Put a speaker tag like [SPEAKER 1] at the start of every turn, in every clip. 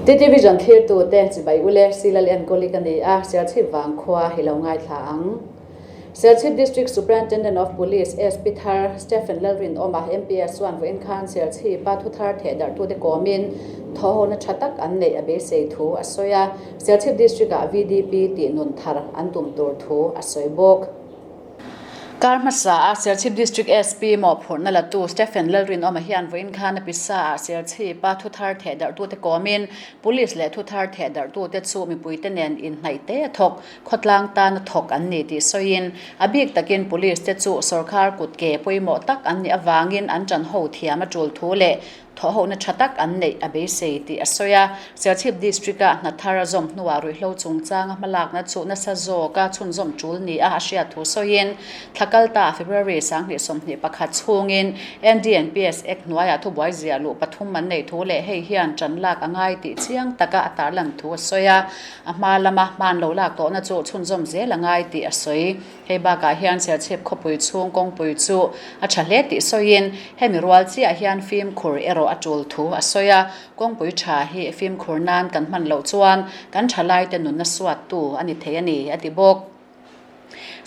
[SPEAKER 1] TTVision thlirtute chibai ule Silal enkawli ka ni a, Serchhip vangkhua hi lo ngaithla ang. Serchhip District Superintendent of Police, SP thar Stephen Lalrinawma, MPS chuan vawiin khan Serchhipa thu thar theh darhtute kawmin thawhhona tha tak an neih a beisei thu a sawi a, Serchhip District-ah VDP tih nun thar an tum tur thu a sawi bawk. Kar hmasa a Serchhip District SP mawhphurhna latu Stephen Lalrinawma hian vawiin khan a pisa ah Serchhipa thu thar theh darhtute kawmin Police leh thu thar theh darhtute chu mipuite nen inhnaih te a thawk Khawtlang tana thawk an ni tih sawiin, a bik takin Police te chu sawrkar kut ke pawimawh tak an nih avangin an ṭan ho thiam a ṭul thu leh thawhhohna ṭha tak an neih a beisei tih a sawi a. Serchhip District-a hna thar a zawm hnuah ruihhlo chungchanga hmalakna chu nasa zawka chhunzawm ṭul nia a hriat thu sawiin, thla kalta February 2021 chhungin NDNPS Act hnuaiah thubuai ziah luh pathum an neih thu leh hei hian ṭan lak a ngai tih chiang taka a tarlan thu a sawi a. A hma lama hman lo lak tawhna chu chhunzawm zel a ngai tih a sawi. Hei bakah hian Serchhip khawpui chhung kawngpui chu a tha hle tih sawiin hemi rual chiah hian fimkhur erawh a tul thu a sawi a. Kawngpui tha hi fimkhur nan kan hman loh chuan kan thalaite nunna suattu a ni thei a ni, a ti bawk.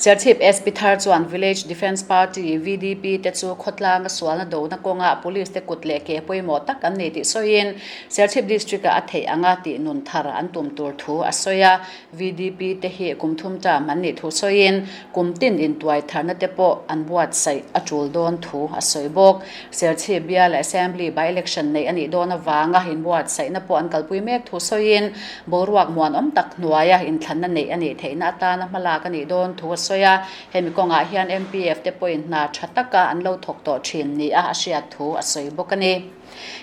[SPEAKER 1] Serchhip SP thar chuan Village Defence Party, VDP, te chu khawtlanga sualna dona kawngah Police te kut leh ke pawimawh tak an nei tih sawiin Serchhip District-ah a theih anga tih nun thar an tum tur thu a sawi a. VDP te hi kum thum term an nih thu sawiin kum tin intuai tharna te pawh an buatsaih a tul dawn thu a sawi bawk. Serchhip bial Assembly by-election neih a nih dawn avanga inbuatsaihna pawh an kalpui mek thu sawiin boruak muanawm tak hnuaia inthlanna neih a nih theihna atana hmalak a nih dawn thu a sawi a. Hemi kawngah hian MPF te pawhin hna tha taka an lo thawk tawh thin nia a hriat thu a sawi bawk a ni.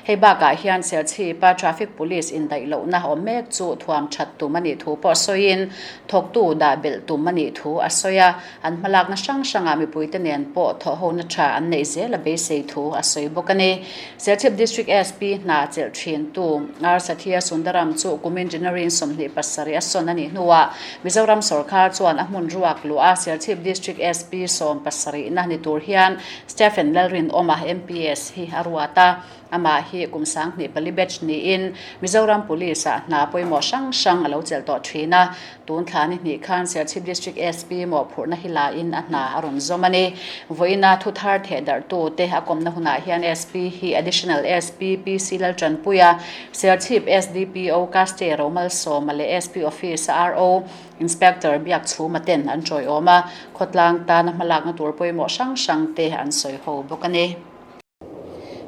[SPEAKER 1] Hei bakah hian Serchhipa Traffic Police indaih lohna awm mek chu thuam that tum a nih thu pawh sawiin thawktu dah belh tum a nih thu a sawi a. An hmalakna hrang hrangah mipuite nen pawh thawhhona tha an neih zel a beisei thu a sawi bawk a ni. Serchhip District SP hna chelh thintu R Sathya Sundaram chu kumin January 27 a sawn a nih hnuah Mizoram sawrkar chuan a hmun ruak luh a Serchhip District SP 70 na ni tur hian Stephen Lalrinawma, MPS, hi a ruat a. Amah hi kum 24 batch niin Mizoram Police-ah hna pawimawh hrang hrang a lo chelh tawh thin a. Tun thla ni hnih khan Serchhip District SP mawhphurhna hi lain a hna a rawn zawm a ni. Vawiina thu thar theh darhtute a kawmna hunah hian SP hi Additional SP PC Laltanpuia, Serchhip SDPO Kaste Romalsawma leh SP Office a RO Inspector Biak Chhuma ten an tawiawm a, khawtlang tana hmalakna tur pawimawh hrang hrang te an sawi ho bawk a ni.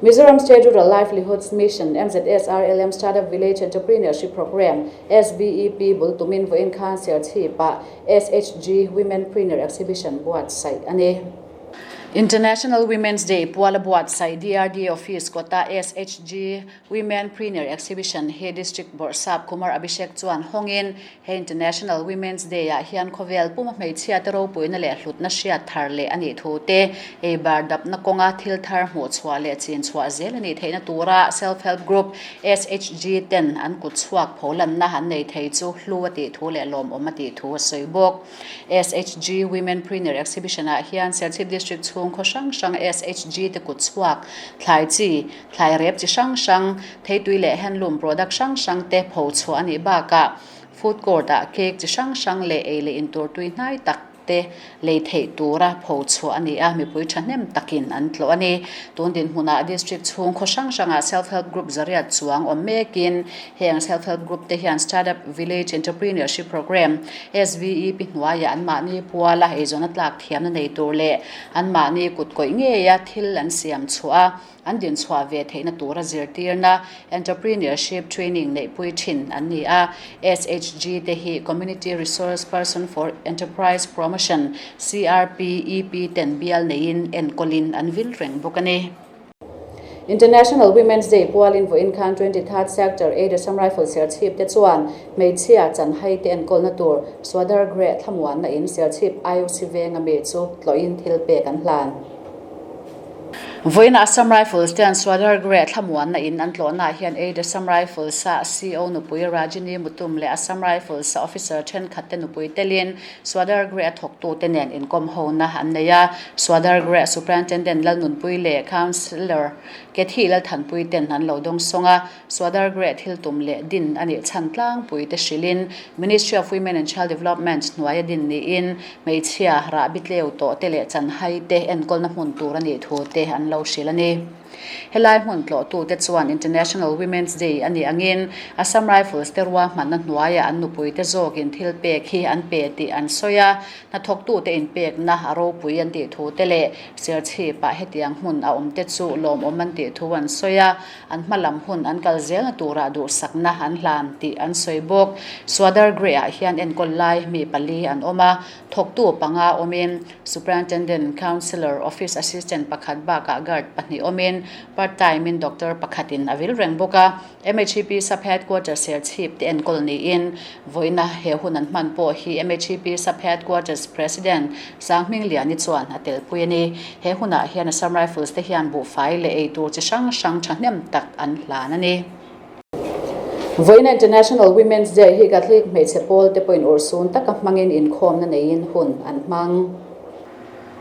[SPEAKER 1] Mizoram State Rural Livelihoods Mission, MZSRLM, Startup Village Entrepreneurship Programme, SVEP, bul tumin vawiin khan Serchhip-ah SHG Womenpreneur Exhibition buatsaih a ni. International Women's Day puala buatsaih DRD Office kawta SHG Womenpreneur Exhibition hi District Bawrhsap Kumar Abhishek chuan hawngin He International Women's Day ah hian khawvel puma hmeichhia te ropuina leh hlutna hriat thar leh a nih thu te, ei bar dapna kawnga thil thar hmuh chhuah leh chin chhuah zel a nih theihna tura Self Help Group, SHG, ten an kut chhuak pholanna an nei thei chu hlu a tih thu leh lawmawm a tih thu a sawi bawk. SHG Womenpreneur Exhibition ah hian Serchhip District chhung khaw hrang hrang SHG te kut chhuak thlai chi, Thlai rep chi hrang hrang, theitui leh handloom product hrang hrang te pho chhuah a nih bakah food court ah cake chi hrang hrang leh ei leh intur tui hnai tak te lei theih tura pho chhuah a ni a, mipui thahnem takin an tlawh a ni. Tun dinhmunah district chhung khaw hrang hrangah self help group zariat chuang awm mekin heng self help group te hian Startup Village Entrepreneurship Programme, SVEP, hnuaiah anmahni puala eizawnna tlak thiamna nei tur leh anmahni kut kawih ngeia thil an siam chhuah a, An dinchhuah ve theihna tura zirtirna, entrepreneurship training, neihpui thin an ni a. SHG te hi Community Resource Person for Enterprise Promotion, CRPEP, ten bial neiin enkawlin an vil reng bawk a ni. International Women's Day pualin vawiin khan 23rd Sector A Assam Rifle Serchhip te chuan hmeichhia chanhai te enkawlna tur Swadhar Greh thlamuanna in Serchhip IOC venga mi chu tlawhin thil pek an hlan. Vawiinah Assam Rifles te an Swadhar Greh thlamuanna in an tlawhnaah hian Aid Assam Rifles-a CO nupui Rajini Mutum leh Assam Rifles-a officer thenkhat te nupui telin Swadhar Greh a thawktute nen inkawm hona an nei a. Swadhar Greh Superintendent Lalnunpui leh Councillor Kethi Lalthanpui ten an lo dawngsawng a. Swadhar Greh thil tum leh din a nih chhan tlangpui te hrilhin Ministry of Women and Child Development hnuaia din niin hmeichhia rahbi tleu tawh te leh chanhai te enkawlna hmun tur a nih thu te an lo hrilh a ni. Helai hmun tlawhtute chuan International Women's Day a nih angin Assam Rifles te ruahmanna hnuaia an nupuite zawkin thil pek hi an pe tih an sawi a, hnathawktute inpekna a ropui an tih thu te leh Serchhipah hetiang hmun a awm te chu lawmawm an tih thu an sawi a. An hma lam hun an kal zelna turah duhsakna an hlan tih an sawi bawk. Swadhar Greh-ah hian enkawl lai mi pali an awm a, thawktu panga awmin Superintendent, Councillor, Office Assistant pakhat bakah Guard pahnih awmin part time-in Doctor pakhatin a vil reng bawk a. MHEP Sub Headquarters Serchhip te enkawl niin vawiina he hun an hman pawh hi MHEP Sub Headquarters President Sanghmingliani chuan a telpui a ni. He hunah hian Assam Rifles te hian buhfai leh ei tur chi hrang hrang thahnem tak an hlan a ni. Vawiina International Women's Day hi Catholic hmeichhe pawl te pawhin urhsun taka hmangin inkhawmna neiin hun an hmang.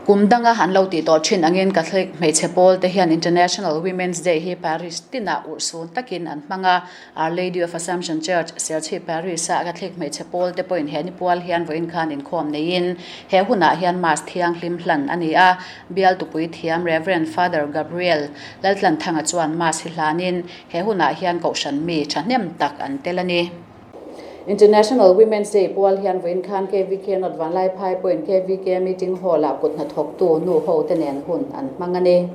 [SPEAKER 1] Kum danga an lo tih tawh thin angin Catholic hmeichhe pawl te hian International Women's Day hi Parish tinah urhsun takin an hmang a. Our Lady of Assumption Church, Serchhip Parish-a Catholic hmeichhe pawl te pawhin he ni pual hian vawiin khan inkhawm neiin he hunah hian Mass thianghlim hlan a ni a. Bial tupui thiam Rev. Father Gabriel Laltlanthanga chuan Mass hi hlanin he hunah hian kohhran mi thahnem tak an tel a ni. International Women's Day pual hian vawiin khan KVK North Vanlaiphai pawhin KVK Meeting Hall-ah kut hnathawktu nu ho te nen hun an hmang a ni.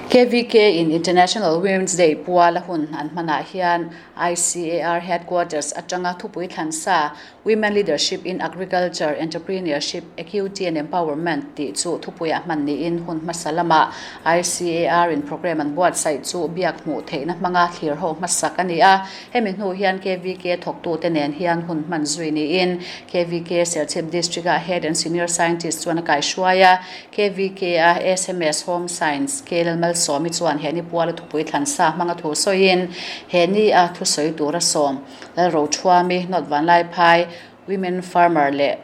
[SPEAKER 1] KVK in International Women's Day pual a hun an hmanah hian ICAR Headquarters atanga thupui thlansa Women Leadership in Agriculture, Entrepreneurship, Equity and Empowerment tih chu thupuiah hman niin hun hmasa lamah ICAR in programme an buatsaih chu biak hmuh theihna hmanga thlir ho hmasak a ni a. Hemi hnu hian KVK thawktute nen hian hun hman zui niin KVK Serchhip District-a Head and Senior Scientist chuan a kaihruai a. KVK a sms Home Science KL Malsawmi chuan he ni puala thupui thlansa hmanga thu sawiin he ni a thusawi tura sawm Lalrothuami, North Vanlaiphai, Women Farmer leh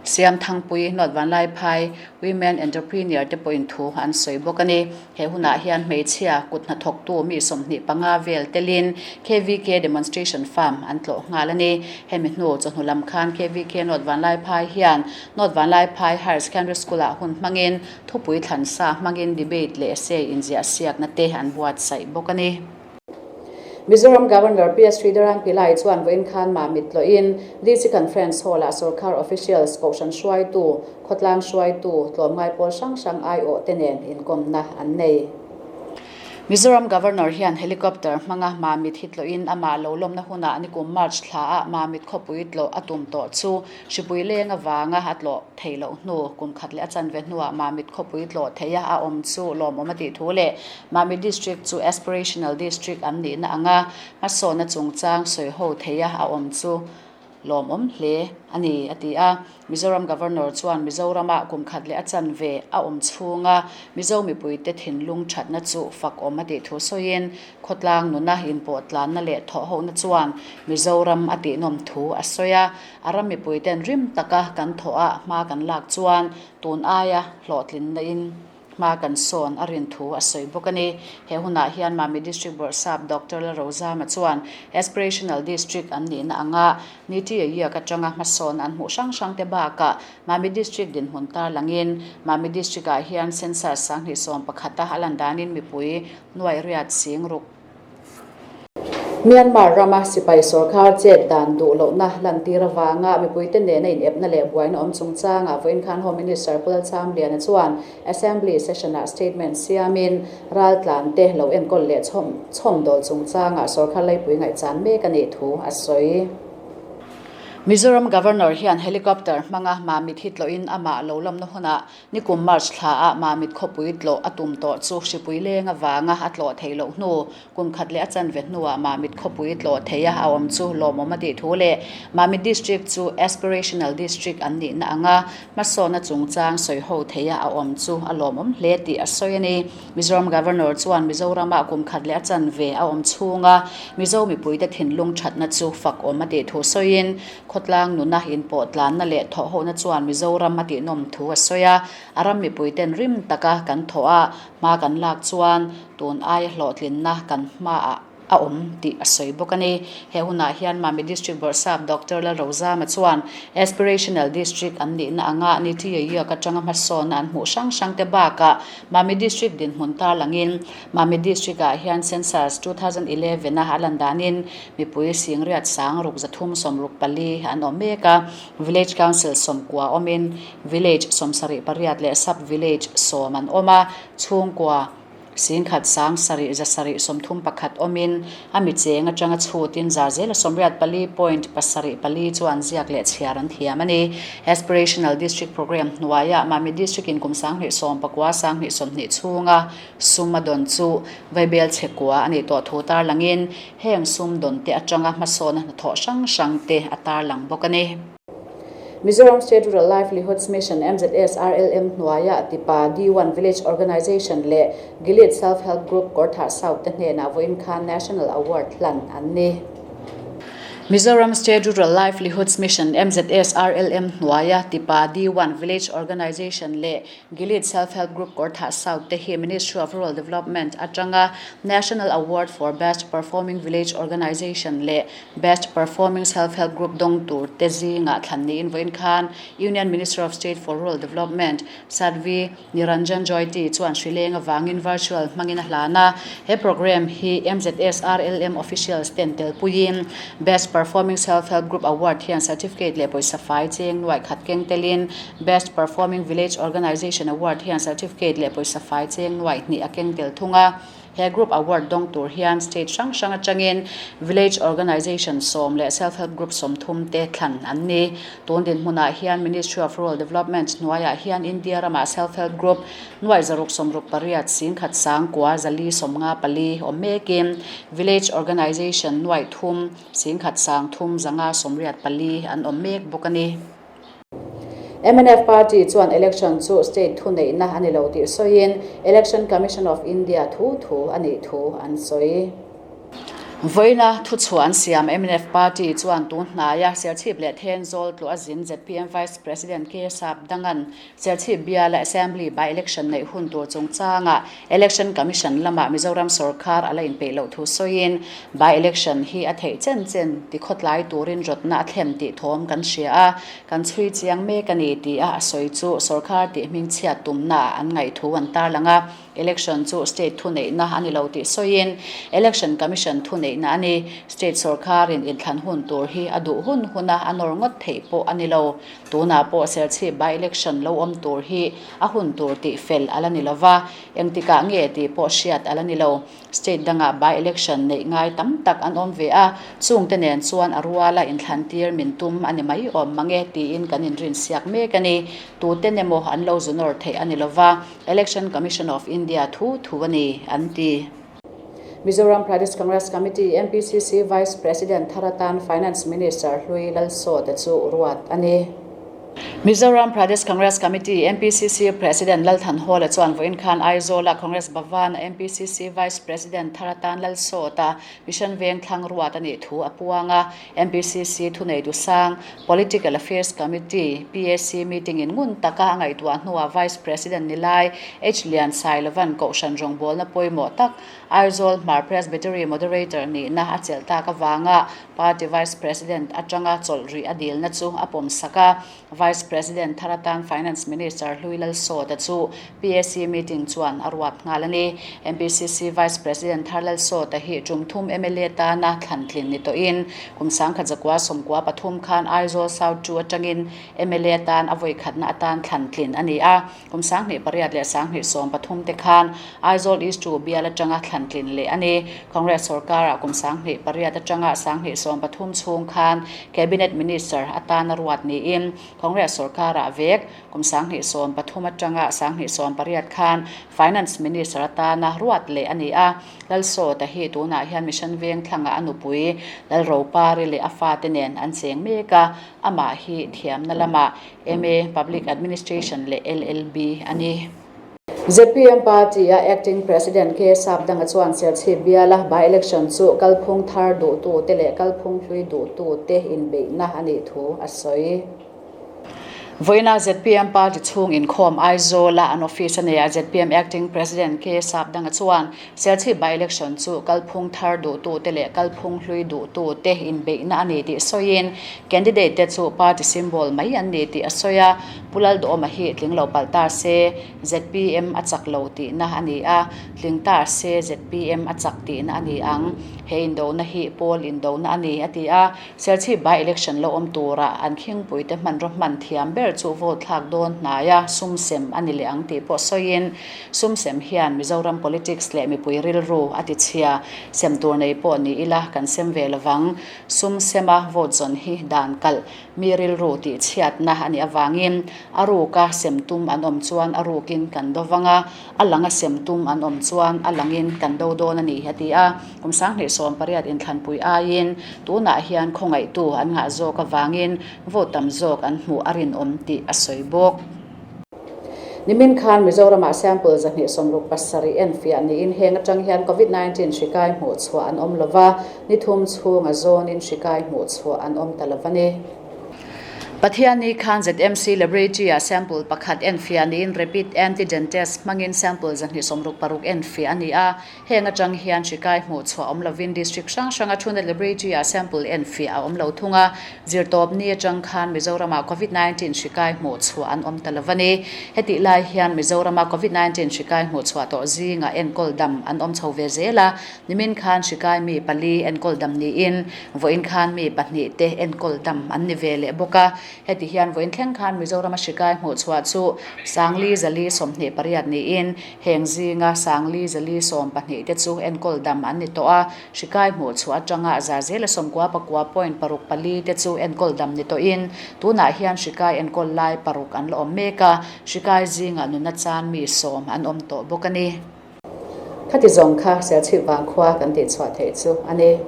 [SPEAKER 1] Siamthangpui, North Vanlaiphai, Women Entrepreneur te pawhin thu an sawi bawk a ni. He hunah hian hmeichhia kut hnathawktu mi 25 vel telin KVK Demonstration Farm an tlawh nghal a ni. Hemi hnu chawhnu lam khan KVK North Vanlaiphai hian North Vanlaiphai Higher Secondary School-ah hun hmangin thupui thlansa hmangin debate leh essay inziah siakna te an buatsaih bawk a ni. Mizoram Governor PS Sridharan Pillai chuan vawiin khan Mamit tlawhin DC Conference Hall-ah sorkar officials, kohhran hruaitu, khawtlang hruaitu, tlawmngai pawl hrang hrang aiawh te nen inkawmna an nei. Mizoram Governor hian helicopter hmanga Mamit hi tlawhin amah lo lawmna hunah nikum March thlaah Mamit khawpui tlawh a tum tawh chu Hripui leng avanga a tlawh theih loh hnu, kum khat leh a chanve hnuah Mamit khawpui tlawh theia a awm chu lawmawm a tih thu leh Mamit District chu Aspirational District an nihna anga hmasawnna chungchang sawiho theia a awm chu lawmawm hle a ni, a ti a. Mizoram Governor chuan Mizoramah kum khat leh a chanve a awm chhunga Mizo mipuite thinlung thatna chu fakawm a tih thu sawiin khawtlang nuna inpawhtlanna leh thawhhohna chuan Mizoram a tihnawm thu a sawi a. A ram mipuiten rim taka kan thawh a hma kan lak chuan tun aia hlawhtlinna in hma kan sawn a rin thu a sawi bawk a ni. He hunah hian Mami District Bawrhsap Doctor Lalrozama chuan Aspirational District an nihna anga Niti Aayog atanga hmasawn an hmuh hrang hrang te bakah Mami District dinhmun tarlangin Mami District ah hian Census 2011 a a lan danin mipui nuaih riat sing ruk Myanmar rama sipai sorkar chet dan duh lohna lantir avanga mipuite nena inepna leh buaina awm chungchangah vawiin khan Home Minister Pu Lalchamliana chuan Assembly session-ah statement siamin raltlante lo enkawl leh chhawmdawl chungchangah sorkar laipui ngaihchan mek a nih thu a sawi. Mizoram Governor hian helicopter hmanga Mamit hi tlawhin amah lo lawmna hunah nikum March thlaah Mamit khawpui tlawh a tum tawh chu hripui leng avanga a tlawh theih loh hnu kum khat leh a chanve hnuah Mamit khawpui tlawh theia a awm chu lawmawm a tih thu leh Mamit District chu Aspirational District an nihna anga hmasawnna chungchang sawiho theia a awm chu a lawmawm hle tih a sawi a ni. Mizoram Governor chuan Mizoramah kum khat leh a chanve a awm chhunga Mizo mipuite thinlung thatna chu fak awm a tih thu sawiin, khawtlang nuna inpawh tlanna leh thawhhona chuan Mizoram a tihnawm thu a sawi a, a ram mipuiten rim taka kan thawh a, hma kan lak chuan tun aia hlawhtlinna kan hmaah a awm tih a sawi bawk a ni. He hunah hian Mami District Bawrhsap Doctor Lalrozama chuan Aspirational District an nihna anga Niti Aayog atanga hmasawnna an hmuh hrang hrang te bakah Mami District dinhmun tarlangin Mami District ah hian Census 2011 a a lan danin mipui singriat sang ruk zathum sawmruk pali an awm mek a, Village Council sawmkua awmin Village sawmsarih pariat leh Sub Village sawm an awm a, chhungkua Singkhat sang sarih zasarih 31 awmin a mi cheng atanga chhutin zar zela 84.74 chuan ziak leh chhiar an thiam a ni. Aspirational District Programme hnuaiah Mami District in kum 2019 2020 chhunga sum a dawn chu Vaibel chhekua a nih tawh thu tarlangin heng sum dawn te atanga hmasawna hnathawh hrang hrang te a tarlang bawk a ni. Mizoram State Rural Livelihoods Mission, MZSRLM, hnuaia tipa D1 Village Organization leh Gilead Self Help Group Kawrthah South te hnenah vawiin khan National Award hlan an ni. Mizoram State Rural Livelihoods Mission, MZSRLM, hnuaia tipa D1 Village Organization leh Gilead Self Help Group Kawrthah South te hi Ministry of Rural Development atanga National Award for Best Performing Village Organization leh Best Performing Self Help Group dawng tur te zingah thlan niin vawiin khan Union Minister of State for Rural Development Sadhvi Niranjan Jyoti chuan hrileng avangin virtual hmangin a hlan a. He programme hi MZSRLM officials ten telpuiin Best Performing Self Help Group Award hian certificate leh pawisa fai cheng nuaih khat keng telin Best Performing Village Organization Award hian certificate leh pawisa fai cheng nuaih hnih a keng tel thung a. He group award dawng tur hian state hrang hrang atangin village organization sawm leh self help group sawmthum te thlan an ni. Tun dinhmunah hian Ministry of Rural Development hnuaiah hian India ramah self help group nuaih zaruk sawmruk pariat singkhat sangkua zali sawmnga pali awm mekin village organization nuaih thum singkhat sangthum zanga sawmriat pali an awm mek bawk a ni. Mnf party chuan election chu state thuneihna a ni lo tih sawiin Election Commission of India thu thu a nih thu an sawi. Vawiina thuchhuah an siam mnf party chuan tun hnaia Serchhip leh Thenzawl tluah zin zpm Vice President K Sapdangan Serchhip biala Assembly by-election neih hun tur chungchangah Election Commission lamah Mizoram sorkar a la inpeih loh thu sawiin by-election hi a theih chen chen tikhawtlai turin rawtna a thlen tih thawm kan hria a, kan chhui chiang mek a ni tia a sawi chu sorkar tih hmingchhiat tumnaah an ngaih thu an tarlang a. Election chu state thuneihna a ni lo tih sawiin Election Commission thuneihna a ni. State sorkarin inthlan hun tur hi a duh hun huna a nawr ngawt theih pawh a ni lo. Tunah pawh Serchhip by-election lo awm tur hi a hun tur tih fel a la ni lo va, engtikah nge tih pawh hriat a la ni lo. State dangah by-election neih ngai tam tak an awm ve a, chungte nen chuan a ruala inthlantir min tum a ni mai awm mang e tiin kan inrinsiak mek a ni. Tuten emaw an lo zu nawr theih a ni lo va, Election Commission of India thu thu a ni, an ti. Mizoram Pradesh Congress Committee, MPCC, Vice President thar atan Finance Minister Hlui Lalsawta chu ruat a ni. Mizoram Pradesh Congress Committee, MPCC, President Lalthanhawla chuan vawiin khan Aizawla Congress Bhavan-a MPCC Vice President thar atan Lalsawta Mission Veng thlang ruat a nih thu a puang a. MPCC thuneitu sang Political Affairs Committee, PAC, meeting in ngun taka a ngaihtuah hnuah Vice President ni lai H Lian Sailovan Kohhran rawngbawlna pawimawh tak Aizawl Hmar Presbytery Moderator nihna a chelh tak avanga Party Vice President atanga chawlh rih a dilna chu a pawmsak a. Vice. President thar atan Finance Minister Hlui Lalsawta chu PAC meeting chuan a ruat nghal a ni. MPCC Vice President thar Lalsawta hi tum thum mla tana thlan tlin ni tawhin kum 1993 khan Aizawl South 2 atangin mla tan a vawikhatna atan thlan tlin a ni a. Kum 2008 leh 2013 te khan Aizawl East 2 bial atanga thlan tlin leh a ni. Congress sorkarah kum 2008 atanga 2013 chhung khan Cabinet Minister atana ruat niin Congress sorkarah vek Kum 2013 atanga 2018 khan Finance Minister atana ruat leh a ni a. Lalsawta hi tunah hian Mission Vengthlangah a nupui Lalropari leh a fate nen an cheng mek a, amah hi thiamna lamah MA, Public Administration leh LLB a ni. Zpm Party-a Acting President K. Sapdanga chuan Serchhip biala by-election chu kalphung thar duhtute leh kalphung hlui duhtute inbeihna a nih thu a sawi. Vawiina zpm party chhung inkhawm Aizawl-a an office a neihah zpm Acting President K. Sapdanga chuan Serchhip by-election chu kalphung thar duhtute leh kalphung hlui duhtute inbeihna a ni tih sawiin candidate te chu party symbol mai an ni tih a sawi a, Pu Lalduhawma hi tling lo palh ta se zpm a chak lo tihna a ni a, tling ta se zpm a chak tihna a ni ang. He indona hi pawl indona a ni, a ti a. Serchhip by election lo awm tura an khingpuite hmanraw hman thiam ber chu vote thlak dawn hnaia sum sem a ni leh ang tih pawh sawiin, sum sem hian Mizoram politics leh mipui rilru a ti chhia. Sem tur nei pawh ni ila kan sem ve lovang. Sum sema vote zawn hi dan kalh mi rilru tih chhiatna a nih avangin a ruka sem tum an awm chuan a rukin kan do vang a, a langa sem tum an awm chuan a langin kan do dawn a ni, a ti a. Kum 2018 inthlanpui aiin tunah hian khawngaihtu an ngah zawk avangin vote tam zawk an hmuh a rinawm tih a sawi bawk. Nimin khan Mizoramah sample 267 enfiah niin heng atang hian Covid 19 hri kai hmuh chhuah an awm lova, ni thum chhunga zawnin hri kai hmuh chhuah an awm ta lo a ni. Pathianni khan ZMC Laboratory-ah sample pakhat enfiah niin rapid antigen test hmangin sample 266 enfiah a ni a. Heng atang hian hri kai hmuh chhuah awm lovin district hrang hranga thuna laboratory-ah sample enfiah a awm lo thung a. Zirtawpni atang khan Mizoramah Covid 19 hri kai hmuh chhuah an awm ta lo a ni. Hetih lai hian Mizorama Covid 19 hri kai hmuh chhuah tawh zingah enkawl dam an awm chho ve zel a. Nimin khan hri kai mi pali enkawl dam niin vawiin khan mi pahnih te enkawl dam an ni ve leh bawk a. Heti hian vawiin thleng khan Mizorama hri kai hmuh chhuah chu 4428 niin heng zinga 4412 te chu enkawl dam an ni tawh a. Hri kai hmuh chhuah atanga za zela sawmkua pakua point paruk pali te chu enkawl dam ni tawhin tunah hian hri kai enkawl lai paruk an la awm mek a. Hri kai zingah nuna chan mi sawm an awm tawh bawk a ni. Khati zawng kha Serchhip vangkhua kan tihchhuah theih chu a ni.